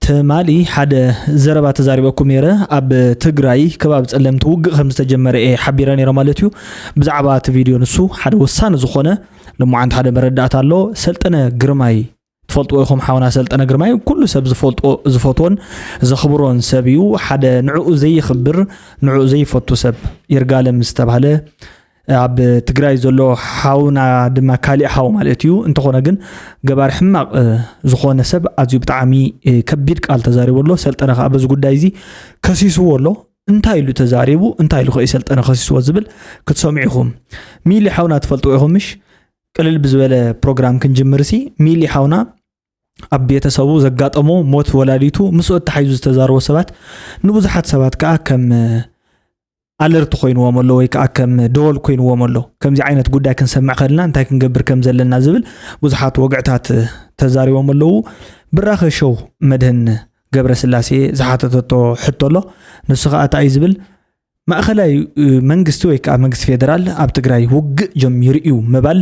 ትማሊ ሓደ ዘረባ ተዛሪበኩም ነይረ። ኣብ ትግራይ ከባቢ ጸለምቲ ውግእ ከም ዝተጀመረ እየ ሓቢረ ነይረ ማለት እዩ። ብዛዕባ እቲ ቪድዮ ንሱ ሓደ ወሳኒ ዝኾነ ልሙዓንት ሓደ መረዳእታ ኣሎ። ሰልጠነ ግርማይ ትፈልጥዎ ኢኹም። ሓውና ሰልጠነ ግርማይ ኩሉ ሰብ ዝፈልጦ ዝፈትዎን ዘኽብሮን ሰብ እዩ። ሓደ ንዕኡ ዘይኽብር ንዕኡ ዘይፈቱ ሰብ ይርጋለም ዝተባህለ ኣብ ትግራይ ዘሎ ሓውና ድማ ካሊእ ሓው ማለት እዩ። እንተኾነ ግን ገባር ሕማቕ ዝኾነ ሰብ ኣዝዩ ብጣዕሚ ከቢድ ቃል ተዛሪቡ ኣሎ። ሰልጠነ ከዓ በዚ ጉዳይ እዚ ከሲስዎ ኣሎ። እንታይ ኢሉ ተዛሪቡ እንታይ ኢሉ ከ ሰልጠነ ከሲስዎ ዝብል ክትሰምዑ ኢኹም። ሚሊ ሓውና ትፈልጥዎ ኢኹም ምሽ? ቅልል ብዝበለ ፕሮግራም ክንጅምር ሲ ሚሊ ሓውና ኣብ ቤተሰቡ ዘጋጠሞ ሞት ወላዲቱ ምስኡ ኣተሓይዙ ዝተዛረቦ ሰባት ንብዙሓት ሰባት ከዓ ከም ኣለርት ኮይንዎም ኣሎ ወይ ከዓ ከም ደወል ኮይንዎም ኣሎ። ከምዚ ዓይነት ጉዳይ ክንሰምዕ ከለና እንታይ ክንገብር ከም ዘለና ዝብል ብዙሓት ወግዕታት ተዛሪቦም ኣለዉ። ብራኸ ሸው መድህን ገብረ ስላሴ ዝሓተተቶ ሕቶ ኣሎ። ንሱ ከዓ እንታይ እዩ ዝብል? ማእኸላይ መንግስቲ ወይ ከዓ መንግስቲ ፌደራል ኣብ ትግራይ ውግእ ጀሚሩ እዩ ምባል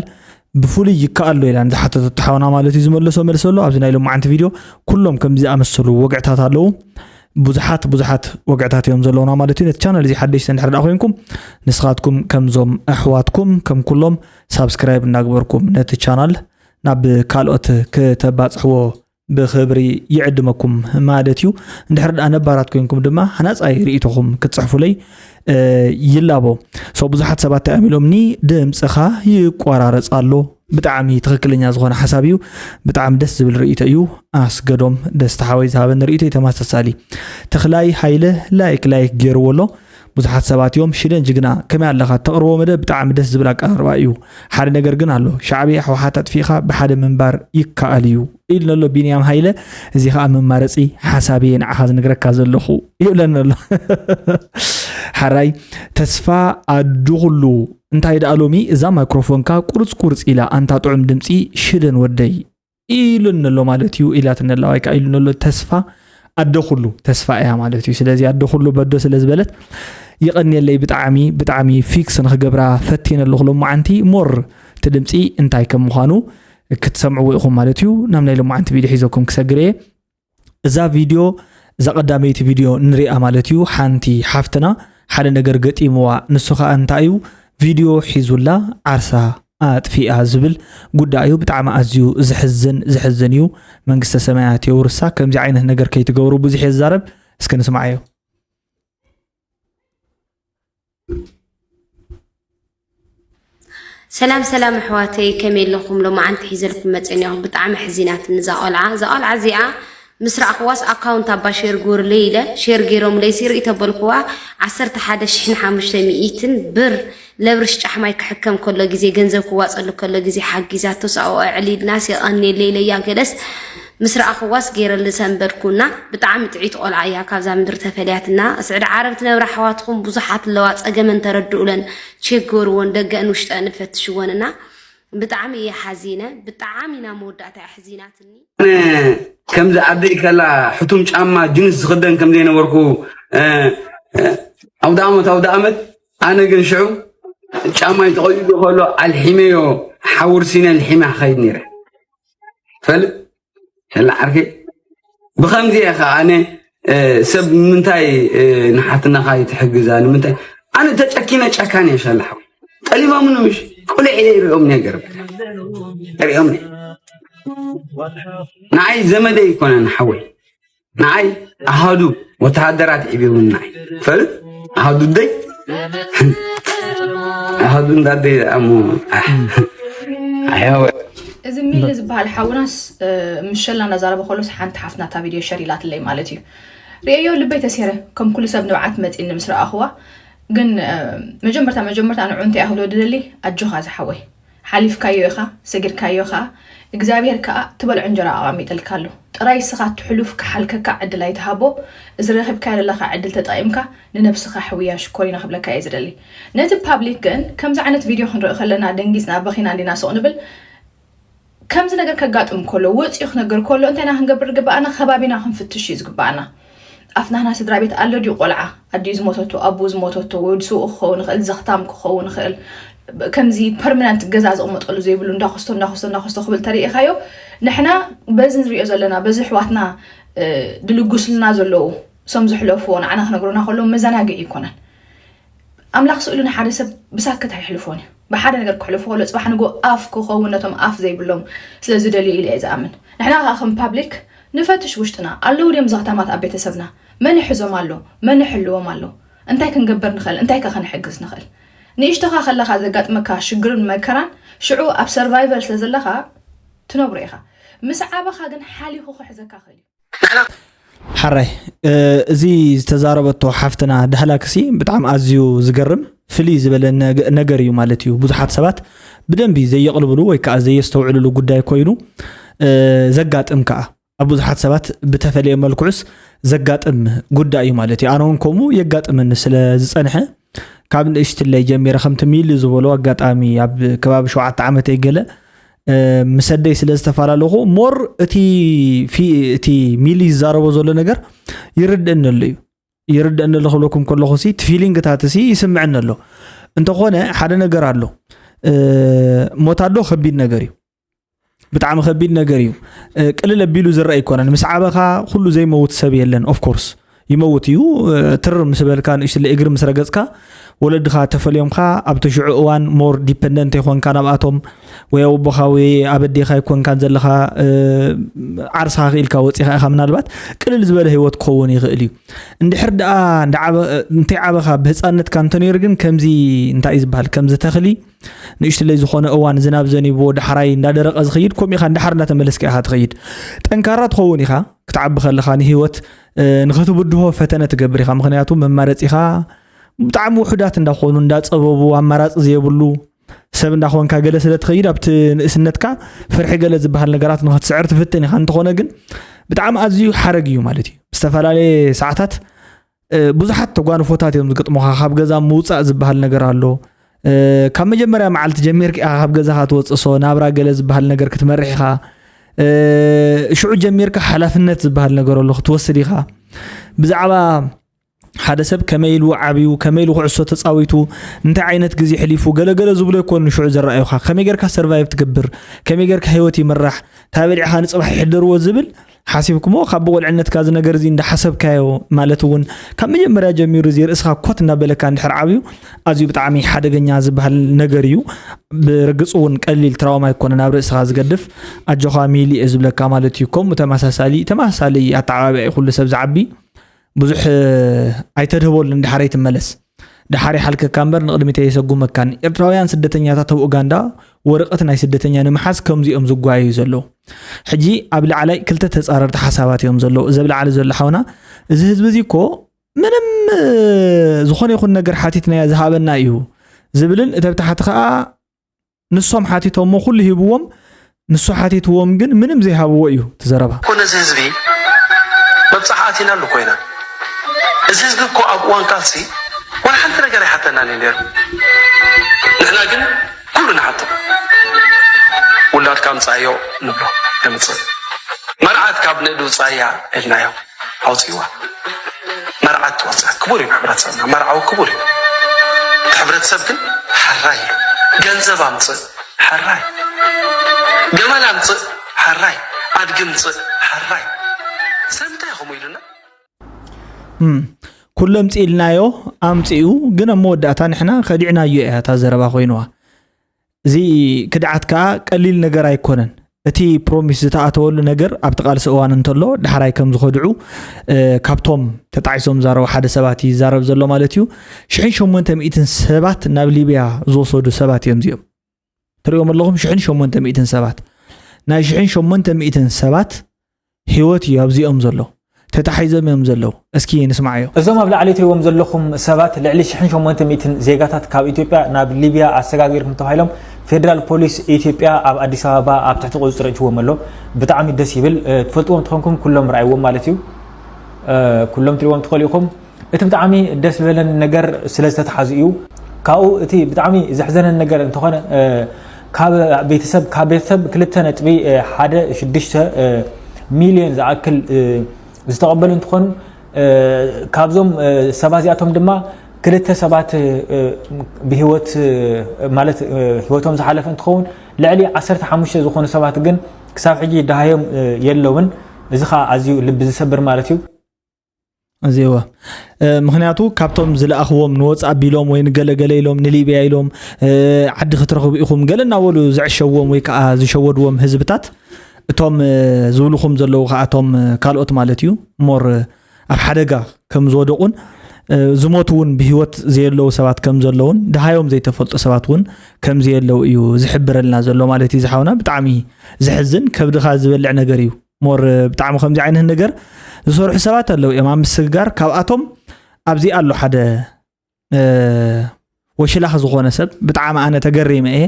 ብፍሉይ ይከኣሎ ኢላ ንዝሓተተቶ ሓውና ማለት እዩ ዝመለሶ መልሲ ኣሎ። ኣብዚ ናይ ሎማዓንቲ ቪድዮ ኩሎም ከምዚ ዝኣመሰሉ ወግዕታት ኣለዉ። ብዙሓት ብዙሓት ወግዕታት እዮም ዘለውና ማለት እዩ። ነቲ ቻናል እዚ ሓደሽቲ እንድሕር ደኣ ኮይንኩም ንስኻትኩም ከምዞም ኣሕዋትኩም ከም ኩሎም ሳብስክራይብ እናግበርኩም ነቲ ቻናል ናብ ካልኦት ክተባፅሕዎ ብኽብሪ ይዕድመኩም ማለት እዩ። እንድሕር ደኣ ነባራት ኮይንኩም ድማ ሃናፃይ ርእይቶኹም ክትፅሕፉለይ ይላቦ። ሶ ብዙሓት ሰባት እንታይ እዮም ኢሎምኒ፣ ድምፅኻ ይቆራረፅ ኣሎ። ብጣዕሚ ትኽክለኛ ዝኾነ ሓሳብ እዩ። ብጣዕሚ ደስ ዝብል ርእይቶ እዩ። ኣስገዶም ደስታ ሓወይ ዝሃበኒ ርእይቶ እዩ ተመሳሳሊ። ተኽላይ ሃይለ ላይክ ላይክ ገይርዎ ኣሎ። ብዙሓት ሰባት እዮም ሽደን ጅግና ከመይ ኣለኻ ተቕርቦ መደብ ብጣዕሚ ደስ ዝብል ኣቀራርባ እዩ። ሓደ ነገር ግን ኣሎ፣ ሻዕብያ ሕወሓት ኣጥፊእኻ ብሓደ ምንባር ይከኣል እዩ ኢሉ ነሎ ቢንያም ሃይለ። እዚ ከዓ መማረፂ ሓሳብ እየ ንዓኻ ዝነግረካ ዘለኹ ይብለኒ ኣሎ። ሓራይ ተስፋ ኣዱ ኩሉ እንታይ ደኣ ሎሚ እዛ ማይክሮፎንካ ቁርፅ ቁርፅ ኢላ ኣንታ ጥዑም ድምፂ ሽደን ወደይ ኢሉኒ ኣሎ ማለት እዩ ኢላትኒ ኣላ ወይ ከዓ ኢሉኒ ኣሎ ተስፋ ኣደ ኩሉ ተስፋ እያ ማለት እዩ። ስለዚ ኣደ ኩሉ በዶ ስለ ዝበለት ይቐንየለይ ብጣዕሚ ብጣዕሚ ፊክስ ንክገብራ ፈቲነ ኣለኹ ሎማዓንቲ ሞር እቲ ድምፂ እንታይ ከም ምዃኑ ክትሰምዕዎ ኢኹም ማለት እዩ። ናብ ናይ ሎማዓንቲ ቪድዮ ሒዘኩም ክሰግር እየ። እዛ ቪድዮ እዛ ቀዳመይቲ ቪድዮ ንሪኣ ማለት እዩ። ሓንቲ ሓፍትና ሓደ ነገር ገጢምዋ ንሱ ከዓ እንታይ እዩ ቪድዮ ሒዙላ ዓርሳ ኣጥፊኣ ዝብል ጉዳይ እዩ። ብጣዕሚ ኣዝዩ ዝሕዝን ዝሕዝን እዩ። መንግስተ ሰማያት የውርሳ። ከምዚ ዓይነት ነገር ከይትገብሩ ብዙሕ እየ ዝዛረብ። እስከ ንስማዓዮ። ሰላም ሰላም ኣሕዋተይ ከመይ ኣለኹም? ሎማዓንቲ ሒዘልኩም መፅእ እኒኹ። ብጣዕሚ ኣሕዚናትኒ እዛ ቆልዓ። እዛ ቆልዓ እዚኣ ምስ ረኣኽዋስ ኣካውንት ኣባ ሼር ግበሩለይ ኢለ ሼር ገይሮምለይሲ ርእይ ተበልክዋ ዓሰርተ ሓደ ሽሕን ሓሙሽተ ሚእትን ብር ለብርሽ ጫሕማይ ክሕከም ከሎ ግዜ ገንዘብ ክዋፀሉ ከሎ ግዜ ሓጊዛቶ ሰብኣኡ ኣዕሊልናስ የቐንየለይ ኢለያ ገለስ ምስ ረኣኽዋስ ገይረሉ ሰንበድኩ እና ብጣዕሚ ጥዕይቲ ቆልዓ እያ ካብዛ ምድሪ ተፈልያትና። ስዕዲ ዓረብ ትነብራ ኣሕዋትኹም ብዙሓት ኣለዋ፣ ጸገመን ተረድኡለን፣ ቸክ ግበርወን፣ ደገአን ውሽጠአን ፈትሽወን እና ብጣዕሚ እየ ሓዚነ። ብጣዕሚ ኢና መወዳእታ ኣሕዚናትኒ። ኣነ ከምዚ ኣደይ ከላ ሕቱም ጫማ ጅንስ ዝኽደን ከም ዘይነበርኩ ኣውደ ኣመት ኣውደ ኣመት ኣነ ግን ሽዑ ጫማይ ተቐዲዱ ከሎ ኣልሒመዮ ሓውር ሲነ ኣልሒመ ክኸይድ ነይረ ትፈልጥ። ሕላ ዓርከይ ብኸምዚ እየ ኸዓ ኣነ ሰብ ንምንታይ ንሓትናኻ ይትሕግዛ ንምንታይ ኣነ ተጨኪነ ጨካን እየ ሻላ ሓው ጠሊሞምኒ ምሽ ቁልዕ ኢለ ይሪኦም እየ ገርም ሪኦም ንዓይ ዘመደይ ይኮነን ሓወይ ንዓይ ኣሃዱ ወተሃደራት ዒብዮምኒ ንዓይ ፈልጥ ኣሃዱ ደይ ኣሃዱ እንዳደይ ኣሞ ኣሕያወ እዚ ሚሊ ዝበሃል ሓውናስ ምሸላ እናዛረበ ከሎስ ሓንቲ ሓፍትና እታ ቪድዮ ሸር ኢላትለይ ማለት እዩ። ርእየዮ ልበይ ተሴረ ከም ኩሉ ሰብ ንብዓት መፂኒ ምስ ረኣኽዋ ግን መጀመርታ መጀመርታ ንዑ እንታይ ኣኽሎ ድደሊ ኣጆኻ ዝሓወይ ሓሊፍካዮ ኢኻ ሰጊርካዮ ኸኣ እግዚኣብሔር ከኣ ትበልዖ እንጀራ ኣቐሚጥልካ ኣሎ ጥራይ እስኻ እቲ ሕሉፍ ክሓልከካ ዕድል ኣይትሃቦ እዚ ረኺብካዮ ዘለኻ ዕድል ተጠቒምካ ንነብስኻ ሕውያ ሽኮሪና ክብለካ እየ ዝደሊ ነቲ ፓብሊክ ግን ከምዚ ዓይነት ቪድዮ ክንርኢ ከለና ደንጊጽና በኺና እንዲና ሱቕ ንብል ከምዚ ነገር ከጋጥም ከሎ ወፂኡ ክነገር ከሎ እንታይ ኢና ክንገብር ዝግበኣና ከባቢና ክንፍትሽ እዩ ዝግበኣና ኣፍናህና ስድራ ቤት ኣሎ ድዩ ቆልዓ ኣዲኡ ዝሞተቶ ኣቦኡ ዝሞተቶ ወዲ ስውኡ ክኸውን ይኽእል ዘኽታም ክኸውን ይኽእል ከምዚ ፐርመናንት ገዛ ዝቕመጠሉ ዘይብሉ እንዳኮስቶ እንዳኮስቶ እንዳኮስቶ ክብል ተሪኢኻዮ ንሕና በዚ ንሪኦ ዘለና በዚ ኣሕዋትና ድልጉስልና ዘለዉ፣ እሶም ዝሕለፍዎ ንዓና ክነግሩና ከለዉ መዘናግዒ ኣይኮነን። ኣምላኽ ስእሉ ንሓደ ሰብ ብሳክት ኣይሕልፎን እዩ። ብሓደ ነገር ክሕልፎ ከሎ፣ ጽባሕ ንጎ ኣፍ ክኸውን ነቶም ኣፍ ዘይብሎም ስለ ዝደልዩ ኢለ እየ ዝኣምን። ንሕና ከኣ ከም ፓብሊክ ንፈትሽ ውሽጥና፣ ኣለዉ ድዮም ዘኽታማት ኣብ ቤተሰብና? መን ይሕዞም ኣሎ? መን ይሕልዎም ኣሎ? እንታይ ክንገብር ንኽእል? እንታይ ከ ክንሕግዝ ንኽእል? ንእሽቶኻ ከለኻ ዘጋጥመካ ሽግርን መከራን ሽዑ ኣብ ሰርቫይቨር ስለ ዘለኻ ትነብሮ ኢኻ። ምስ ዓበኻ ግን ሓሊኹ ክሕዘካ ክእል እዩ። ሓራይ እዚ ዝተዛረበቶ ሓፍትና ዳህላክሲ ብጣዕሚ ኣዝዩ ዝገርም ፍልይ ዝበለ ነገር እዩ ማለት እዩ። ብዙሓት ሰባት ብደንቢ ዘየቕልብሉ ወይ ከዓ ዘየስተውዕልሉ ጉዳይ ኮይኑ ዘጋጥም ከዓ ኣብ ብዙሓት ሰባት ብተፈለየ መልክዑስ ዘጋጥም ጉዳይ እዩ ማለት እዩ። ኣነ እውን ከምኡ የጋጥመኒ ስለ ዝፀንሐ ካብ ንእሽትለይ ጀሚረ ከምቲ ሚሊ ዝበሎ ኣጋጣሚ ኣብ ከባቢ ሸውዓተ ዓመተይ ገለ ምስ ኣደይ ስለ ዝተፈላለኹ ሞር እቲ ፊ- እቲ ሚሊ ዝዛረቦ ዘሎ ነገር ይርድእኒ ኣሎ እዩ። ይርድእኒ ኣሎ ክብለኩም ከለኹ ሲ እቲ ፊሊንግታት ሲ ይስምዐኒ ኣሎ። እንተኾነ ሓደ ነገር ኣሎ። እ፣ ሞት ኣዶ ከቢድ ነገር እዩ። ብጣዕሚ ከቢድ ነገር እዩ። እ፣ ቅልል ኣቢሉ ዝረአ ኣይኮነን። ምስ ዓበኻ ኩሉ ዘይመውት ሰብ የለን። ኦፍኮርስ ይመውት እዩ። እ፣ ትር ምስ በልካ ንእሽትለ እግሪ ምስ ረገፅካ ወለድኻ ተፈልዮምካ ኣብቲ ሽዑ እዋን ሞር ዲፐንደንት ይኮንካ ናብኣቶም ወይ ኣቦኻ ወይ ኣብ ኣዴኻ ይኮንካን ዘለኻ ዓርስኻ ክኢልካ ወፂኻ ኢኻ ምናልባት ቅልል ዝበለ ህይወት ክኸውን ይኽእል እዩ። እንድሕር ደኣ እንተይ ዓበኻ ብህፃነትካ እንተነይሩ ግን ከምዚ እንታይ እዩ ዝበሃል ከምዚ ተኽሊ ንእሽትለይ ዝኾነ እዋን ዝናብ ዘኒብዎ ዳሕራይ እንዳደረቐ ዝኸይድ ከምኡ ኢኻ እንዳሓር እንዳተመለስካ ኢኻ ትኸይድ። ጠንካራ ትኸውን ኢኻ ክትዓቢ ከለኻ ንህይወት ንኸትብድሆ ፈተነ ትገብር ኢኻ። ምኽንያቱ መማረፂኻ ብጣዕሚ ውሑዳት እንዳኾኑ እንዳፀበቡ ኣማራፂ ዘየብሉ ሰብ እንዳኾንካ ገለ ስለ ትኸይድ ኣብቲ ንእስነትካ ፍርሒ ገለ ዝበሃል ነገራት ንኸትስዕር ትፍትን ኢኻ። እንተኾነ ግን ብጣዕሚ ኣዝዩ ሓረግ እዩ ማለት እዩ። ዝተፈላለየ ሰዓታት ብዙሓት ተጓንፎታት እዮም ዝገጥሙኻ። ካብ ገዛ ምውፃእ ዝበሃል ነገር ኣሎ። ካብ መጀመርያ መዓልቲ ጀሚርካ ኢኻ ካብ ገዛኻ ትወፅእ። ሶ ናብራ ገለ ዝበሃል ነገር ክትመርሕ ኢኻ። ሽዑ ጀሚርካ ሓላፍነት ዝበሃል ነገር ኣሎ ክትወስድ ኢኻ። ብዛዕባ ሓደ ሰብ ከመይ ኢሉ ዓብዩ፣ ከመይ ኢሉ ኩዕሶ ተፃዊቱ፣ እንታይ ዓይነት ግዜ ሕሊፉ፣ ገለገለ ዝብሎ ኣይኮኑ ሽዑ ዘረኣዩኻ። ከመይ ጌርካ ሰርቫይቭ ትገብር፣ ከመይ ጌርካ ህይወት ይምራሕ፣ እንታይ በሊዕኻ ንፅባሕ ይሕደርዎ ዝብል ሓሲብኩሞ ካብ ብቆልዕነትካ እዚ ነገር እዚ እንዳሓሰብካዮ ማለት እውን ካብ መጀመርያ ጀሚሩ እዚ ርእስኻ ኮት እንዳበለካ እንድሕር ዓብዩ ኣዝዩ ብጣዕሚ ሓደገኛ ዝበሃል ነገር እዩ። ብርግፅ እውን ቀሊል ትራውማ ኣይኮነን ኣብ ርእስኻ ዝገድፍ። ኣጆኻ ሚሊ እየ ዝብለካ ማለት እዩ። ከምኡ ተመሳሳሊ ተመሳሳሊ ኣተዓባብያ እዩ ኩሉ ሰብ ዝዓቢ። ብዙሕ ኣይተድህበሉ ንዳሕረይ ትመለስ። ዳሓር ይሓልከካ እምበር ንቕድሚት ኣየሰጉመካን። ኤርትራውያን ስደተኛታት ኣብ ኡጋንዳ ወረቐት ናይ ስደተኛ ንምሓዝ ከምዚኦም ዝጓየዩ ዘለዉ። ሕጂ ኣብ ላዕላይ ክልተ ተጻረርቲ ሓሳባት እዮም ዘለዉ። እዚ ኣብ ላዕሊ ዘሎ ሓውና እዚ ህዝቢ እዚ እኮ ምንም ዝኾነ ይኹን ነገር ሓቲትናዮ ዝሃበና እዩ ዝብልን እቲ ኣብ ታሕቲ ከኣ ንሶም ሓቲቶሞ ኩሉ ሂብዎም ንሱ ሓቲትዎም ግን ምንም ዘይሃብዎ እዩ እቲ ዘረባ። እኮ ነዚ ህዝቢ መብጻሕ ኣቲናሉ ኮይና እዚ ህዝቢ እኮ ኣብ እዋን ቃልሲ ዋላ ሓንቲ ነገር ኣይሓተናን እዩ ነይሩ። ንሕና ግን ኩሉ ንሓቶ። ውላድካ ምጻዮ ንብሎ የምጽእ። መርዓት ካብ ንእዲ ውጻያ ኢልናዮ። ኣውፅእዋ መርዓት ትወፅእ ክቡር እዩ ንሕብረተሰብና መርዓዊ ክቡር እዩ እቲ ሕብረተሰብ ግን ሓራይ እዩ ገንዘብ ኣምፅእ ሓራይ ገመል ኣምፅእ ሓራይ ኣድጊ ምፅእ ሓራይ ስለምንታይ ኢኹም ኢሉና ኩሉ ኣምፅእልናዮ ኣምፅኡ ግን ኣብ መወዳእታ ንሕና ከዲዕናዮ እያ እታ ዘረባ ኮይንዋ እዚ ክድዓት ከዓ ቀሊል ነገር ኣይኮነን። እቲ ፕሮሚስ ዝተኣተወሉ ነገር ኣብቲ ቃልሲ እዋን እንተሎ ዳሕራይ ከም ዝኸድዑ ካብቶም ተጣዒሶም ዝዛረቡ ሓደ ሰባት እዩ ዝዛረብ ዘሎ ማለት እዩ። ሽሕን ሸሞንተ ሚእትን ሰባት ናብ ሊብያ ዝወሰዱ ሰባት እዮም እዚኦም። ትሪኦም ኣለኹም ሽሕን ሸሞንተ ሚእትን ሰባት ናይ ሽሕን ሸሞንተ ሚእትን ሰባት ህይወት እዩ ኣብዚኦም ዘሎ። ተታሒዞም እዮም ዘለዉ። እስኪ ንስምዓዮ። እዞም ኣብ ላዕሊ ትሪእዎም ዘለኹም ሰባት ልዕሊ ሽሕን ሸሞንተ ሚእትን ዜጋታት ካብ ኢትዮጵያ ናብ ሊብያ ኣሰጋጊርኩም ተባሂሎም ፌደራል ፖሊስ ኢትዮጵያ ኣብ ኣዲስ ኣበባ ኣብ ትሕቲ ቁፅፅር እትዎም ኣሎ። ብጣዕሚ ደስ ይብል። ትፈልጥዎም ተኾንኩም ኩሎም ርኣይዎም ማለት እዩ። ኩሎም ትሪእዎም ትኽእሉ ኢኹም። እቲ ብጣዕሚ ደስ ዝበለን ነገር ስለ ዝተተሓዙ እዩ። ካብኡ እቲ ብጣዕሚ ዘሕዘነን ነገር እንተኾነ ካብ ቤተሰብ ካብ ቤተሰብ ክልተ ነጥቢ ሓደ ሽዱሽተ ሚልዮን ዝኣክል ዝተቐበሉ እንትኾኑ ካብዞም ሰባት እዚኣቶም ድማ ክልተ ሰባት ብህይወት ማለት ህይወቶም ዝሓለፈ እንትኸውን ልዕሊ ዓሰርተ ሓሙሽተ ዝኾኑ ሰባት ግን ክሳብ ሕጂ ደሃዮም የለውን። እዚ ከዓ ኣዝዩ ልቢ ዝሰብር ማለት እዩ። እዚ እወ ምክንያቱ ካብቶም ዝለኣኽዎም ንወፃእ ቢሎም ወይ ንገለገለ ኢሎም ንሊብያ ኢሎም ዓዲ ክትረኽቡ ኢኹም ገለ እናበሉ ዘዕሸዎም ወይ ከዓ ዝሸወድዎም ህዝብታት እቶም ዝብልኹም ዘለዉ ከዓ እቶም ካልኦት ማለት እዩ ሞር ኣብ ሓደጋ ከም ዝወደቑን ዝሞት እውን ብህይወት ዘየለዉ ሰባት ከም ዘለውን ድሃዮም ዘይተፈልጡ ሰባት እውን ከም ዘየለዉ እዩ ዝሕብረልና ዘሎ ማለት እዩ ዝሓውና ብጣዕሚ ዝሕዝን ከብድኻ ዝበልዕ ነገር እዩ ሞር ብጣዕሚ ከምዚ ዓይነት ነገር ዝሰርሑ ሰባት ኣለዉ እዮም ኣብ ምስግጋር ካብኣቶም ኣብዚ ኣሎ ሓደ ወሽላኽ ዝኾነ ሰብ ብጣዕሚ ኣነ ተገሪመ እየ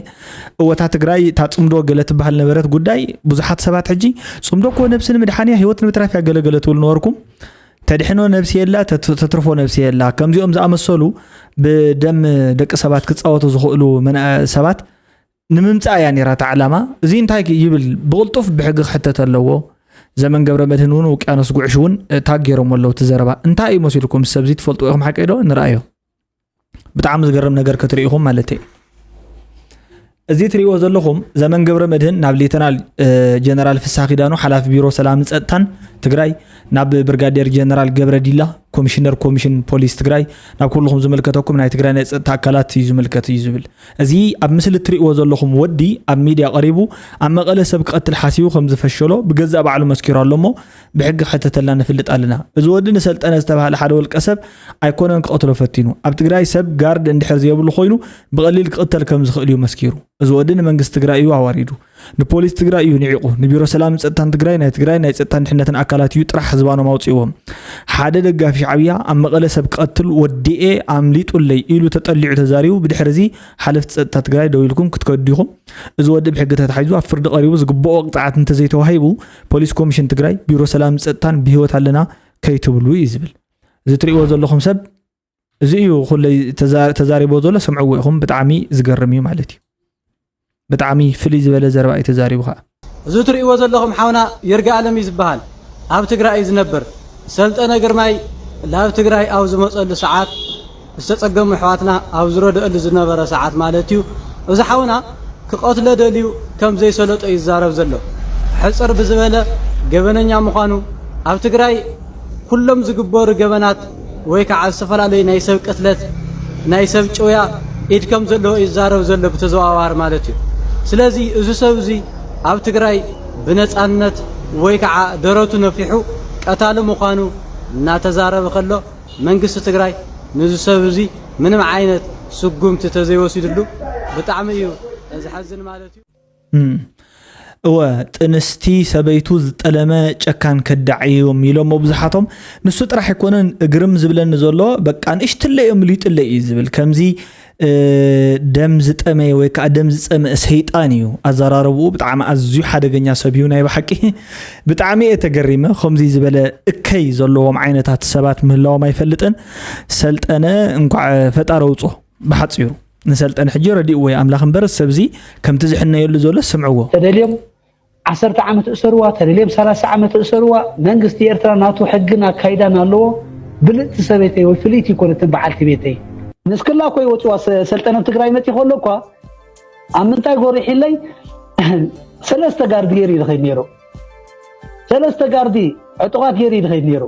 እወታ ትግራይ እታ ፅምዶ ገለ ትበሃል ነበረት ጉዳይ ብዙሓት ሰባት ሕጂ ፅምዶ እኮ ነብሲ ንምድሓንያ ህይወት ንምትራፍያ ገለገለ ትብል ነበርኩም ተድሕኖ ነብሲ የላ ተትርፎ ነብሲ የላ ከምዚኦም ዝኣመሰሉ ብደም ደቂ ሰባት ክፃወቱ ዝኽእሉ ሰባት ንምምፃእ እያ ነራ እታ ዕላማ እዚ እንታይ ይብል ብቕልጡፍ ብሕጊ ክሕተት ኣለዎ ዘመን ገብረ መድህን እውን ውቅያኖስ ጉዕሽ እውን ታግ ገይሮም ኣለዉ እቲ ዘረባ እንታይ እዩ መሲልኩም ሰብዚ ትፈልጡ ኢኹም ሓቂ ዶ ንርኣዮ ብጣዕሚ ዝገርም ነገር ክትርኢ ኢኹም ማለት እዩ እዚ ትሪእዎ ዘለኹም ዘመን ገብረ መድህን ናብ ሌተናል ጀነራል ፍስሃ ኪዳኑ ሓላፊ ቢሮ ሰላምን ፀጥታን ትግራይ ናብ ብርጋዴር ጀነራል ገብረ ዲላ ኮሚሽነር ኮሚሽን ፖሊስ ትግራይ ናብ ኩልኹም ዝምልከተኩም ናይ ትግራይ ናይ ፀጥታ ኣካላት እዩ ዝምልከት እዩ ዝብል እዚ ኣብ ምስሊ እትሪእዎ ዘለኹም ወዲ ኣብ ሚድያ ቀሪቡ ኣብ መቐለ ሰብ ክቐትል ሓሲቡ ከም ዝፈሸሎ ብገዛእ ባዕሉ መስኪሩ ኣሎ እሞ ብሕጊ ክሕተተልና ንፍልጥ ኣለና። እዚ ወዲ ንሰልጠነ ዝተባህለ ሓደ ወልቀ ሰብ ኣይኮነን ክቐትሎ ፈቲኑ። ኣብ ትግራይ ሰብ ጋርድ እንድሕር ዘየብሉ ኮይኑ ብቐሊል ክቕተል ከም ዝኽእል እዩ መስኪሩ። እዚ ወዲ ንመንግስቲ ትግራይ እዩ ኣዋሪዱ። ንፖሊስ ትግራይ እዩ ንዒቑ። ንቢሮ ሰላምን ፀጥታን ትግራይ ናይ ትግራይ ናይ ፀጥታን ድሕነትን ኣካላት እዩ ጥራሕ ዝባኖም ኣውፂእዎም። ሓደ ደጋፊ ሻዕብያ ኣብ መቐለ ሰብ ክቐትል ወዲኤ ኣምሊጡለይ ኢሉ ተጠሊዑ ተዛሪቡ ብድሕሪ እዚ ሓለፍቲ ፀጥታ ትግራይ ደው ኢልኩም ክትከዱ ዲኹም? እዚ ወዲ ብሕጊ ተታሒዙ ኣብ ፍርዲ ቀሪቡ ዝግብኦ ቅፅዓት እንተዘይተዋሂቡ ፖሊስ ኮሚሽን ትግራይ ቢሮ ሰላም ፀጥታን ብህይወት ኣለና ከይትብሉ እዩ ዝብል እዚ ትሪእዎ ዘለኹም ሰብ እዚ እዩ ኩለይ ተዛሪቦ ዘሎ ስምዕዎ ኢኹም ብጣዕሚ ዝገርም እዩ ማለት እዩ ብጣዕሚ ፍልይ ዝበለ ዘረባ እዩ ተዛሪቡ ከዓ እዚ ትሪእዎ ዘለኹም ሓውና ይርጋ ኣለም እዩ ዝበሃል ኣብ ትግራይ እዩ ዝነብር ሰልጠነ ግርማይ ላብ ትግራይ ኣብ ዝመፀሉ ሰዓት ዝተፀገሙ ኣሕዋትና ኣብ ዝረድኣሉ ዝነበረ ሰዓት ማለት እዩ። እዚ ሓውና ክቐትሎ ደልዩ ከም ዘይሰለጦ እዩ ዝዛረብ ዘሎ። ሕፅር ብዝበለ ገበነኛ ምዃኑ ኣብ ትግራይ ኩሎም ዝግበሩ ገበናት ወይ ከዓ ዝተፈላለዩ ናይ ሰብ ቅትለት፣ ናይ ሰብ ጭውያ ኢድ ከም ዘለዎ እዩ ዝዛረብ ዘሎ ብተዘዋዋሪ ማለት እዩ። ስለዚ እዚ ሰብ እዚ ኣብ ትግራይ ብነፃነት ወይ ከዓ ደረቱ ነፊሑ ቀታሊ ምዃኑ እናተዛረበ ከሎ መንግስቲ ትግራይ ንዚ ሰብ እዚ ምንም ዓይነት ስጉምቲ ተዘይወሲድሉ ብጣዕሚ እዩ ዘሕዝን ማለት እዩ። እወ ጥንስቲ ሰበይቱ ዝጠለመ ጨካን ከዳዕ እዮም ኢሎም ብዙሓቶም ንሱ ጥራሕ ኣይኮነን እግርም ዝብለኒ ዘሎ በቃ ንእሽትለ እዮም ሊጥለ እዩ ዝብል ከምዚ ደም ዝጠመየ ወይ ከዓ ደም ዝፀምእ ሰይጣን እዩ ኣዘራረብኡ ብጣዕሚ ኣዝዩ ሓደገኛ ሰብ እዩ ናይ ብሓቂ ብጣዕሚ እየ ተገሪመ ከምዚ ዝበለ እከይ ዘለዎም ዓይነታት ሰባት ምህላዎም ኣይፈልጥን ሰልጠነ እንኳዕ ፈጣሪ ኣውፅኦ ብሓፂሩ ንሰልጠነ ሕጂ ረዲእዎ እዩ ኣምላኽ እምበር ሰብዚ ከምቲ ዝሕነየሉ ዘሎ ስምዕዎ ተደልዮም ዓሰርተ ዓመት እእሰርዋ፣ ተደልዮም ሰላሳ ዓመት እእሰርዋ፣ መንግስቲ ኤርትራ ናቱ ሕግን ኣካይዳን ኣለዎ። ብልጽቲ ሰበይተይ ወይ ፍልይቲ ይኮነትን በዓልቲ ቤተይ። ንስክላ እኮ ይወጽዋ ሰልጠነ ኣብ ትግራይ መጺ ከሎ እኳ ኣብ ምንታይ ጎሪሒለይ ሰለስተ ጋርድ ገይሩ ይኸይድ ነይሩ። ሰለስተ ጋርዲ ዕጡቓት ገይሩ ይኸይድ ነይሩ።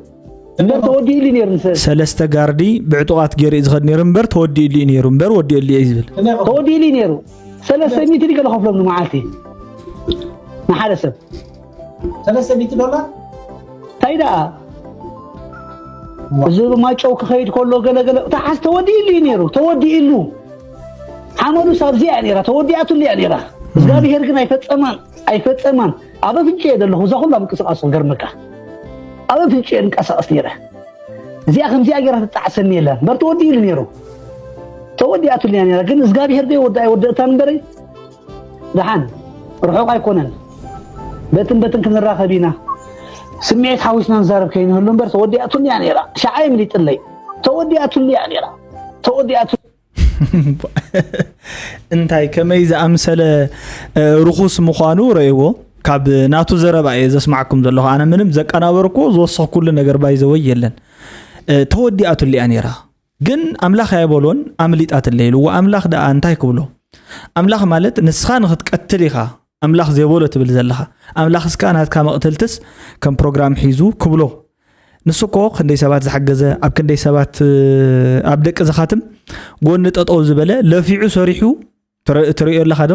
እምበር ተወዲእሉ ነይሩ ንሰ- ሰለስተ ጋርዲ ብዕጡቓት ገይሩ እዩ ዝኸድ ነይሩ እምበር ተወዲእሉ እዩ ነይሩ እምበር ወዲእሉ እዩ ዝብል ተወዲእሉ ነይሩ። ሰለስተ ሚእቲ ገለ ከፍሎም ንመዓልቲ ንሓደ ሰብ ሰለስተ ሚእቲ ዶላር እንታይ ደኣ እዚ ማጨው ክኸይድ ከሎ ገለገለ ተሓዝ ተወዲእሉ እዩ ነይሩ ተወዲእሉ ሓመዱ ሳብዚያ እያ ነይራ ተወዲኣትሉ እያ ነይራ እግዚኣብሄር ግን ኣይፈፀማን ኣይፈፀማን ኣብ ኣፍንጭ እየ ዘለኹ እዛ ኩላ ምንቅስቃስ ክገርመካ ኣብ ኣፍንጭ እየ ንቀሳቀስ ነይረ እዚኣ ከምዚኣ ገይራ ትጣዕሰኒ የላን እምበር ተወዲእሉ ነይሩ ተወዲኣትሉ እያ ነይራ ግን እግዚኣብሄር ዶ ይወዳ ኣይወደእታን እምበረይ ደሓን ርሑቕ ኣይኮነን በትን በትን ክንራኸብ ኢና ስምዒት ሓዊስና ንዛረብ ከይንህሉ እምበር ተወዲኣትሉ እያ ነይራ ሸዓ የምሊጥለይ ተወዲኣትሉ እያ ነይራ ተወዲኣትሉ እንታይ ከመይ ዝኣምሰለ ርኹስ ምዃኑ ረእይዎ ካብ ናቱ ዘረባ እየ ዘስማዕኩም ዘለኹ ኣነ ምንም ዘቀናበርኩ ዝወሰኽኩሉ ነገር ባይዘወይ የለን ተወዲኣትሉ እያ ነይራ ግን ኣምላኽ ኣይበሎን ኣምሊጣትለ ኢልዎ ኣምላኽ ደኣ እንታይ ክብሎ ኣምላኽ ማለት ንስኻ ንኽትቀትል ኢኻ ኣምላኽ ዘይበሎ ትብል ዘለኻ? ኣምላኽስ ከኣ ናትካ መቕተልትስ ከም ፕሮግራም ሒዙ ክብሎ። ንሱ እኮ ክንደይ ሰባት ዝሓገዘ፣ ኣብ ክንደይ ሰባት ኣብ ደቂ ዝኻትም ጎኒ ጠጠው ዝበለ፣ ለፊዑ ሰሪሑ። ትሪኦ ኣለኻ ዶ?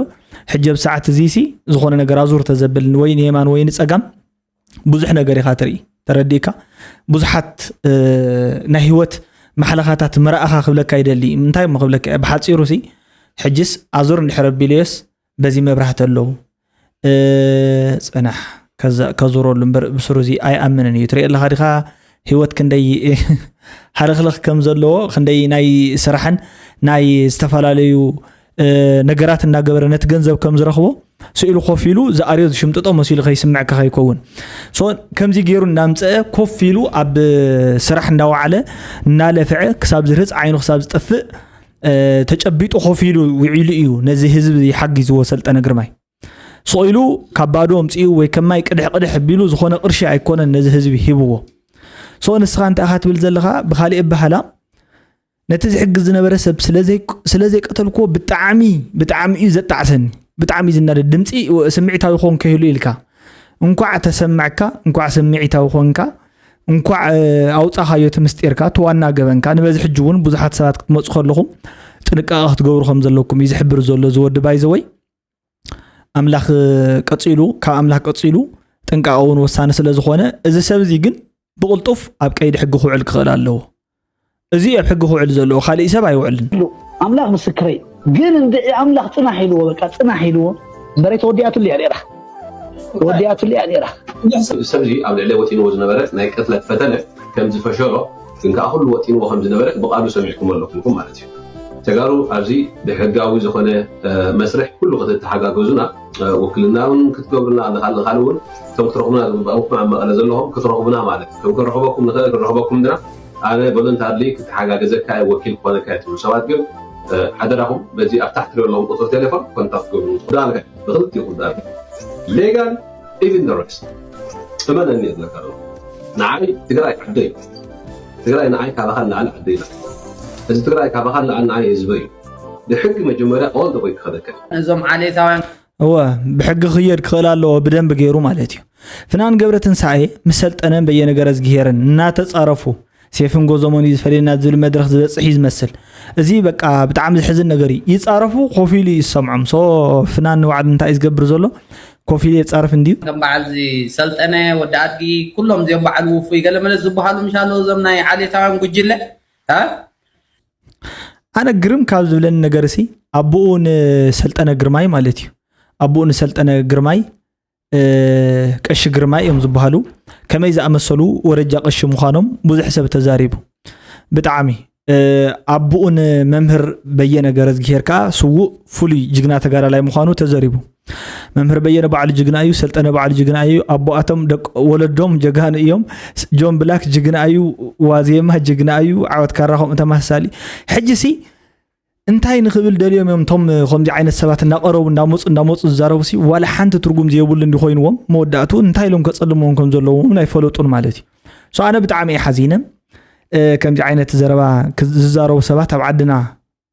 ሕጂ ኣብ ሰዓት እዚሲ ዝኾነ ነገር ኣዙር ተዘብል ወይ ንየማን ወይ ንፀጋም ብዙሕ ነገር ኢኻ ትርኢ። ተረዲእካ? ብዙሓት ናይ ህይወት ማሕለኻታት ምረኣኻ ክብለካ ይደሊ። እንታይ እሞ ክብለካ? ብሓፂሩ ሲ ሕጅስ ኣዙር እንድሕር ኣቢለዮስ በዚ መብራህቲ ኣለዉ። ጽናሕ ከዙረሉ እምበር ብስሩ እዚ ኣይኣምንን እዩ። ትሪኦ ኣለኻ ዲኻ ህይወት ክንደይ ሃለኽለኽ ከም ዘለዎ፣ ክንደይ ናይ ስራሕን ናይ ዝተፈላለዩ ነገራት እናገበረ ነቲ ገንዘብ ከም ዝረኽቦ ስኢሉ ኮፍ ኢሉ ዝኣርዮ ዝሽምጥጦ መሲሉ ከይስምዐካ ከይከውን። ሶ ከምዚ ገይሩ እናምፀአ ኮፍ ኢሉ ኣብ ስራሕ እንዳወዓለ እናለፍዐ ክሳብ ዝርህፅ ዓይኑ ክሳብ ዝጠፍእ ተጨቢጡ ኮፍ ኢሉ ውዒሉ እዩ ነዚ ህዝቢ ሓጊዝዎ ሰልጠነ ግርማይ። ስቕ ኢሉ ካብ ባዶ ኣምፂኡ ወይ ከማይ ቅድሕ ቅድሕ ኣቢሉ ዝኾነ ቅርሺ ኣይኮነን ነዚ ህዝቢ ሂብዎ። ሶ ንስኻ እንታይ ኢኻ ትብል ዘለኻ? ብኻሊእ ኣበሃላ ነቲ ዝሕግዝ ዝነበረ ሰብ ስለ ዘይቀተልክዎ ብጣዕሚ ብጣዕሚ እዩ ዘጣዕሰኒ። ብጣዕሚ እዩ ዝናደድ። ድምፂ ስምዒታዊ ክኾን ከይሉ ኢልካ እንኳዕ ተሰማዕካ፣ እንኳዕ ስምዒታዊ ኮንካ፣ እንኳዕ ኣውፃኻዮ እቲ ምስጢርካ፣ እቲ ዋና ገበንካ። ንበዚ ሕጂ እውን ብዙሓት ሰባት ክትመፁ ከለኹም ጥንቃቐ ክትገብሩ ከም ዘለኩም እዩ ዝሕብር ዘሎ እዚ ወዲ ባይዘወይ። ኣምላኽ ቀጺሉ፣ ካብ ኣምላኽ ቀጺሉ ጥንቃቐ እውን ወሳኒ ስለ ዝኾነ፣ እዚ ሰብ እዚ ግን ብቕልጡፍ ኣብ ቀይዲ ሕጊ ክውዕል ክኽእል ኣለዎ። እዚ ኣብ ሕጊ ክውዕል ዘለዎ፣ ካልእ ሰብ ኣይውዕልን። ኢሉ ኣምላኽ ምስክረይ። ግን እንድዒ ኣምላኽ ጽናሕ ኢልዎ፣ በቃ ጽናሕ ኢልዎ። እምበረይ ተወዲኣትሉ እያ ነይራ። ተወዲኣትሉ እያ ነይራ። ሰብ፣ ሰብዚ ኣብ ልዕሊ ወጢንዎ ዝነበረ ናይ ቅትለት ፈተነ ከም ዝፈሸሎ፣ ግን ከኣ ኩሉ ወጢንዎ ከም ዝነበረ ብቓሉ ሰሚዕኩም ኣለኹም ኢኹም ማለት እዩ። ተጋሩ ኣብዚ ብሕጋዊ ዝኾነ፣ እ፣ መስርሕ ኩሉ ክትተሓጋገዙና፣ እ፣ ውክልና እውን ክትገብሩና፣ ንኻል-፣ ንኻል እውን እቶም ክትረኽቡና ዝግባእኩም ኣብ መቐለ ዘለኹም ክትረኽቡና ማለት እዩ። ከም ክንረኽበኩም ንኽእል ክንረኽበኩም ድና፣ ኣነ ቮለንታርሊ ክተሓጋገዘካ እየ፣ ወኪል ክኾነካ እየ ትብሉ ሰባት ግን፣ እ፣ ሓደራኹም በዚ ኣብ ታሕቲ ዘለዎም ቁጽሪ ቴሌፎን ኮንታክት ገብሩ። ዳልካ ብኽልቲኡ ዳልካ ሌጋል ኢቭን ደ ረስት እመነኒ እብለካ ኣለኹ። ንዓይ ትግራይ ዓደይ እዩ። ትግራይ ንዓይ ካባኻ ንላዕሊ ዓደይ ኢላ። እዚ ትግራይ ካባኻ ንላዕሊ ንዓይ ህዝበይ እዩ። ብሕጊ መጀመርያ ኦል ደ ወይ ክኸደከ ነዞም ዓሌታውያን እወ፣ ብሕጊ ክየድ ክኽእል ኣለዎ ብደንብ ገይሩ ማለት እዩ። ፍናን ገብረ ትንሳኤ ምስ ሰልጠነን በየነ ገረዝግሄርን እናተጻረፉ ሴፍን ጎዞሞን እዩ ዝፈልየና ዝብል መድረኽ ዝበጽሕ እዩ ዝመስል። እዚ በቃ ብጣዕሚ ዝሕዝን ነገር እዩ። ይጻረፉ፣ ኮፍ ኢሉ እዩ ዝሰምዖም። ሶ ፍናን ንባዕሉ እንታይ እዩ ዝገብር ዘሎ? ኮፍ ኢሉ የጻርፍ እንድዩ። ከም በዓል እዚ ሰልጠነ፣ ወዲ ኣድጊ፣ ኩሎም እዚኦም በዓል ውፉይ ገለመለ ዝበሃሉ ምሽ ኣለዉ እዞም ናይ ዓሌታውያን ጉጅለ፣ እ? ኣነ ግርም ካብ ዝብለኒ ነገር ሲ ኣቦኡ ንሰልጠነ ግርማይ ማለት እዩ። ኣቦኡ ንሰልጠነ ግርማይ፣ እ፣ ቀሺ ግርማይ እዮም ዝበሃሉ። ከመይ ዝኣመሰሉ ወረጃ ቀሺ ምዃኖም ብዙሕ ሰብ ተዛሪቡ። ብጣዕሚ፣ እ፣ ኣቦኡ ንመምህር በየነ ገረዝግሄር ከኣ ስዉእ ፍሉይ ጅግና ተጋዳላይ ምዃኑ ተዘሪቡ። መምህር በየነ ባዕሉ ጅግና እዩ፣ ሰልጠነ ባዕሉ ጅግና እዩ። ኣቦኣቶም ደቅ ወለዶም ጀጋኑ እዮም። ስ-፣ ጆን ብላክ ጅግና እዩ፣ ዋዜማ ጅግና እዩ፣ ዓወት ካራ ከምኡ ተመሳሳሊ። ሕጂ ሲ እንታይ ንኽብል ደልዮም እዮም እቶም ከምዚ ዓይነት ሰባት እናቐረቡ፣ እንዳመፁ፣ እንዳመፁ ዝዛረቡ ሲ ዋላ ሓንቲ ትርጉም ዘይብሉ እንዲኾይንዎም መወዳእቱ እንታይ ኢሎም ከፀልምዎም ከም ዘለዎም እውን ኣይፈለጡን ማለት እዩ። ሶ ኣነ ብጣዕሚ እየ ሓዚነ። እ፣ ከምዚ ዓይነት ዘረባ ክ-፣ ዝዛረቡ ሰባት ኣብ ዓድና፣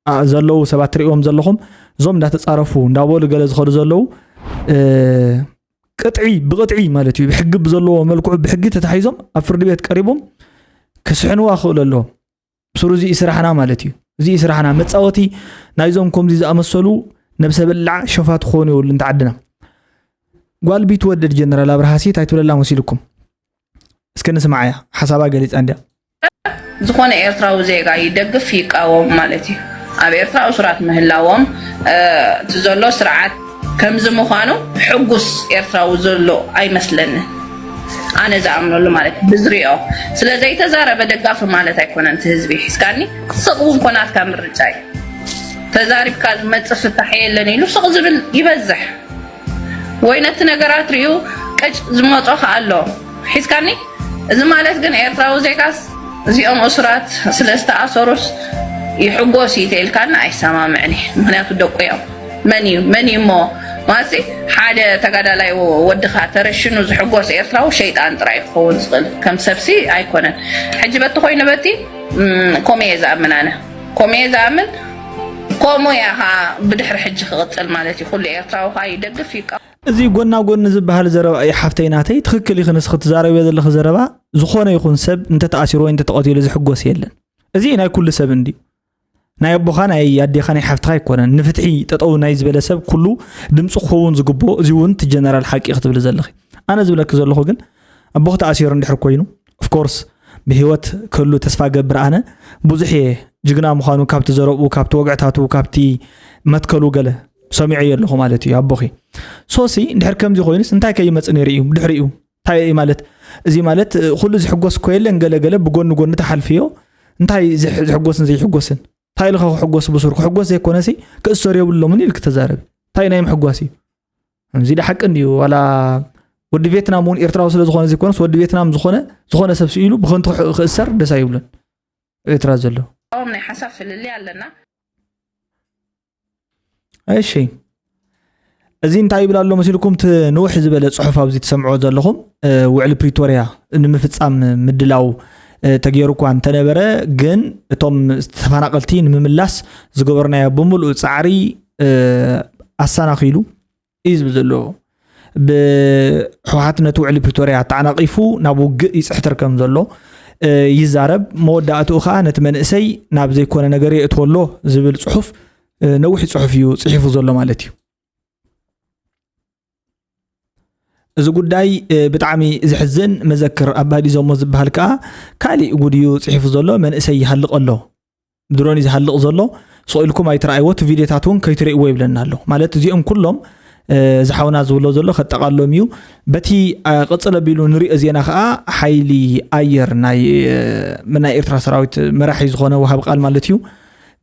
ኣ፣ ዘለዉ ሰባት ትርእይዎም ዘለኹም፣ እዞም እንዳተጻረፉ፣ እንዳበሉ ገለ ዝኸዱ ዘለዉ፣ እ፣ ቅጥዒ፣ ብቅጥዒ ማለት እዩ፣ ብሕጊ ብዘለዎ መልክዑ ብሕጊ ተታሒዞም ኣብ ፍርዲ ቤት ቀሪቦም ክስሕንዋ ክኽእሉ ኣለዎም። ብስሩ እዚ እዩ ስራሕና ማለት እዩ። እዚ እዩ ስራሕና። መጻወቲ ናይዞም ከምዚ ዝኣመሰሉ ነብሰ በላዕ ሸፋቱ ክኾኑ የብሉ እንተ ዓድና። ጓል ቢትወደድ ጀነራል ኣብርሃሲ እንታይ ትብለላ መሲልኩም? እስከ ንስምዓያ፣ ሓሳባ ገሊጻ እንድያ። ዝኾነ ኤርትራዊ ዜጋ ይደግፍ ይቃወም ማለት እዩ። ኣብ ኤርትራ እሱራት ምህላዎም፣ እ፣ እቲ ዘሎ ስርዓት ከምዚ ምዃኑ ሕጉስ ኤርትራዊ ዘሎ ኣይመስለንን። ኣነ ዝኣምነሉ ማለት እዩ፣ ብዝሪኦ። ስለ ዘይተዛረበ ደጋፊ ማለት ኣይኮነን እቲ ህዝቢ። ሒዝካኒ ስቕ እውን ኮ ናትካ ምርጫ እዩ። ተዛሪብካ ዝመጽእ ፍታሕ የለን ኢሉ ስቕ ዝብል ይበዝሕ። ወይ ነቲ ነገራት ሪኡ ቅጭ ዝመጾ ከኣ ኣሎ። ሒዝካኒ? እዚ ማለት ግን ኤርትራዊ ዜጋስ እዚኦም እሱራት ስለ ዝተኣሰሩስ ይሕጎስ እዩ ተኢልካኒ ኣይሰማምዕን እየ። ምኽንያቱ ደቁ እዮም። መን እዩ? መን እዩ እሞ? ማለትሲ ሓደ ተጋዳላይ ወ-፣ ወድኻ ተረሽኑ ዝሕጎስ ኤርትራዊ ሸይጣን ጥራይ ክኸውን ዝኽእል። ከም ሰብሲ ኣይኮነን። ሕጂ በቲ ኮይኑ በቲ፣ እም፣ ከምኡ እየ ዝኣምን ኣነ። ከምኡ እየ ዝኣምን። ከምኡ እያ ኸዓ ብድሕሪ ሕጂ ክቕጽል ማለት እዩ። ኩሉ ኤርትራዊ ኸዓ ይደግፍ ይቃወም። እዚ ጎና ጎኒ ዝበሃል ዘረባ እዩ ሓፍተይ ናተይ፣ ትኽክል ኢኺ ንስኺ ትዛረብዮ ዘለኺ ዘረባ። ዝኾነ ይኹን ሰብ እንተተኣሲሩ ወይ እንተተቐቲሉ ዝሕጎስ የለን። እዚ ናይ ኩሉ ሰብ እንድዩ። ናይ ኣቦኻ ናይ ኣዴኻ ናይ ሓፍትኻ ኣይኮነን። ንፍትሒ ጠጠው ናይ ዝበለ ሰብ ኩሉ ድምፂ ክኸውን ዝግብኦ፣ እዚ እውን እቲ ጀነራል ሓቂ ክትብል ዘለኺ። ኣነ ዝብለኪ ዘለኹ ግን ኣቦኺ ተኣሲሩ እንድሕር ኮይኑ፣ ኦፍኮርስ ብህይወት ክህሉ ተስፋ ገብር። ኣነ ብዙሕ እየ ጅግና ምዃኑ ካብቲ ዘረብኡ፣ ካብቲ ወግዕታቱ፣ ካብቲ መትከሉ ገለ ሰሚዐዮ ኣለኹ ማለት እዩ ኣቦኺ። ሶሲ እንድሕር ከምዚ ኮይኑስ እንታይ ከይመጽእ ነይሩ እዩ ድሕሪኡ? እንታይ እዩ ማለት? እዚ ማለት ኩሉ ዝሕጎስ እኮ የለን፣ ገለ ገለ ብጎኒ ጎኒ ተሓልፍዮ። እንታይ ዝሕ- ዝሕጎስን ዘይሕጎስን? እንታይ ኢልካ ክሕጎስ ብሱር ክሕጎስ ዘይኮነሲ ክእሰር የብሎምን ኢልክ ተዛረብ። እንታይ ናይ ምሕጓስ እዩ? እዚ ዳ ሓቂ እንድዩ። ዋላ ወዲ ቬትናም እውን ኤርትራዊ ስለ ዝኾነ ዘይኮነስ ወዲ ቬትናም ዝኾነ ዝኾነ ሰብ ስኢሉ ብኸንቱ ክሕ- ክእሰር ደስ ኣይብሉን። ኤርትራ ዘሎ ኦም ናይ ሓሳብ ፍልልይ ኣለና። እሺ፣ እዚ እንታይ ይብል ኣሎ መሲልኩም? እቲ ንውሕ ዝበለ ጽሑፍ ኣብዚ ትሰምዕዎ ዘለኹም፣ እ፣ ውዕሊ ፕሪቶርያ ንምፍጻም ምድላው፣ እ፣ ተገይሩ እኳ እንተነበረ፣ ግን እቶም ተፈናቐልቲ ንምምላስ ዝገበርናዮ ብምሉእ ጻዕሪ፣ እ፣ ኣሰናኺሉ እዩ ዝብል ዘሎ። ብህወሓት ነቲ ውዕሊ ፕሪቶርያ ተዓናቒፉ ናብ ውግእ ይጽሕትር ከም ዘሎ፣ እ፣ ይዛረብ። መወዳእትኡ ኸኣ ነቲ መንእሰይ ናብ ዘይኮነ ነገር የእትወሎ ዝብል ጽሑፍ፣ እ፣ ነዊሕ ጽሑፍ እዩ ጽሒፉ ዘሎ ማለት እዩ። እዚ ጉዳይ፣ እ፣ ብጣዕሚ ዘሕዝን፣ መዘክር ኣባዲዞሞ ዝበሃል ከኣ ካሊእ ጉድ እዩ ጽሒፉ ዘሎ። መንእሰይ ይሃልቕ ኣሎ፣ ድሮን እዩ ዝሃልቕ ዘሎ። ስቕ ኢልኩም ኣይትረኣይዎ፣ እቲ ቪድዮታት እውን ከይትርእይዎ ይብለና ኣሎ። ማለት እዚኦም ኩሎም፣ እ፣ ዝሓውና ዝብሎ ዘሎ ከጠቓሎም እዩ። በቲ፣ እ፣ ቅጽል ኣቢሉ ንሪኦ ዜና ከኣ ሓይሊ ኣየር ናይ፣ እ፣ ናይ ኤርትራ ሰራዊት መራሒ ዝኾነ ወሃቢ ቃል ማለት እዩ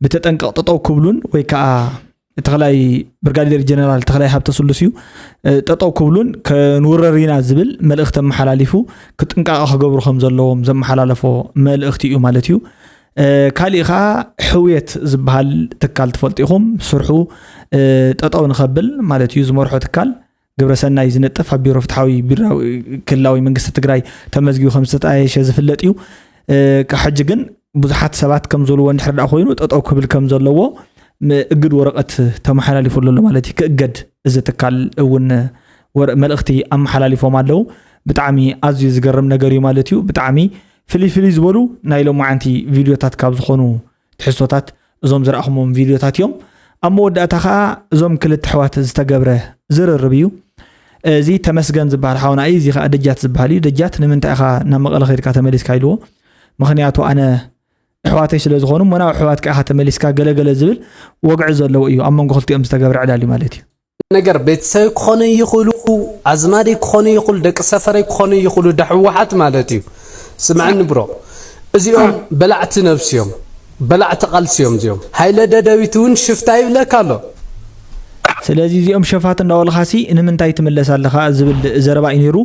ብተጠንቀቕ ጠጠው ክብሉን ወይ ከኣ ተኽላይ ብርጋዴር ጀነራል ተኽላይ ሃብተስሉስ እዩ፣ እ፣ ጠጠው ክብሉን ከንውረር ኢና ዝብል መልእኽቲ ኣመሓላሊፉ ክጥንቃቐ ክገብሩ ከም ዘለዎም ዘመሓላለፎ መልእኽቲ እዩ ማለት እዩ። እ፣ ካሊእ ከዓ ሕውየት ዝበሃል ትካል ትፈልጡ ኢኹም። ስርሑ፣ እ፣ ጠጠው ንኸብል ማለት እዩ ዝመርሖ ትካል ግብረሰናይ ዝነጥፍ ኣብ ቢሮ ፍትሓዊ ቢራዊ ክልላዊ መንግስቲ ትግራይ ተመዝጊቡ ከም ዝተጣየሸ ዝፍለጥ እዩ። እ፣ ካብ ሕጂ ግን ብዙሓት ሰባት ከም ዝበልዎ እንድሕር ደኣ ኮይኑ ጠጠው ክብል ከም ዘለዎ ም-፣ እግድ ወረቐት ተመሓላሊፉ ኣሎ ማለት እዩ። ክእገድ እዚ ትካል እውን ወረ-፣ መልእኽቲ ኣመሓላሊፎም ኣለዉ። ብጣዕሚ ኣዝዩ ዝገርም ነገር እዩ ማለት እዩ። ብጣዕሚ ፍልይ ፍልይ ዝበሉ ናይ ሎማዓንቲ ቪድዮታት ካብ ዝኾኑ ትሕዝቶታት እዞም ዝረኣኹሞም ቪድዮታት እዮም። ኣብ መወዳእታ ከዓ እዞም ክልተ ኣሕዋት ዝተገብረ ዝርርብ እዩ። እዚ ተመስገን ዝበሃል ሓውና እዩ። እዚ ከዓ ደጃት ዝበሃል እዩ። ደጃት ንምንታይ ኢኻ ናብ መቐለ ከይድካ ተመሊስካ ኢልዎ። ምኽንያቱ ኣነ ኣሕዋተይ ስለ ዝኾኑ እሞ ናብ ኣሕዋትካ ኢኻ ተመሊስካ ገለገለ ዝብል ወግዒ ዘለዎ እዩ። ኣብ መንጎ ክልቲኦም ዝተገብረ ዕላል እዩ ማለት እዩ። ነገር ቤተሰብ ክኾኑ ይኽእሉ፣ ኣዝማደይ ክኾኑ ይኽእሉ፣ ደቂ ሰፈረይ ክኾኑ ይኽእሉ፣ ዳ ህወሓት ማለት እዩ። ስምዐኒ ብሮ፣ እዚኦም በላዕቲ ነብሲ እዮም፣ በላዕቲ ቃልሲ እዮም እዚኦም። ሃይለ ደደቢት እውን ሽፍታ ይብለካ ኣሎ። ስለዚ እዚኦም ሸፋት እንዳበልኻሲ ንምንታይ ትምለስ ኣለኻ ዝብል ዘረባ እዩ ነይሩ።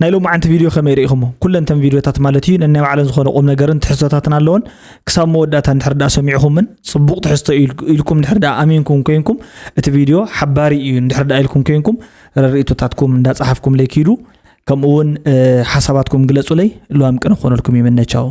ናይ ሎማዓንቲ ቪድዮ ከመይ ርኢኹሞ? ኩለን ተን ቪድዮታት ማለት እዩ ነናይ ባዕለን ዝኾነ ቁም ነገርን ትሕዝቶታትን ኣለወን። ክሳብ መወዳእታ እንድሕር ደኣ ሰሚዕኹምን ጽቡቕ ትሕዝቶ ኢል-፣ ኢልኩም እንድሕር ደኣ ኣሚንኩም ኮይንኩም እቲ ቪድዮ ሓባሪ እዩ እንድሕር ደኣ ኢልኩም ኮይንኩም ረርእቶታትኩም እንዳጸሓፍኩምለይ ኪዱ። ከምኡ እውን፣ እ፣ ሓሳባትኩም ግለጹለይ። ልዋም ቅነ ክኾነልኩም ይምነ። ቻው።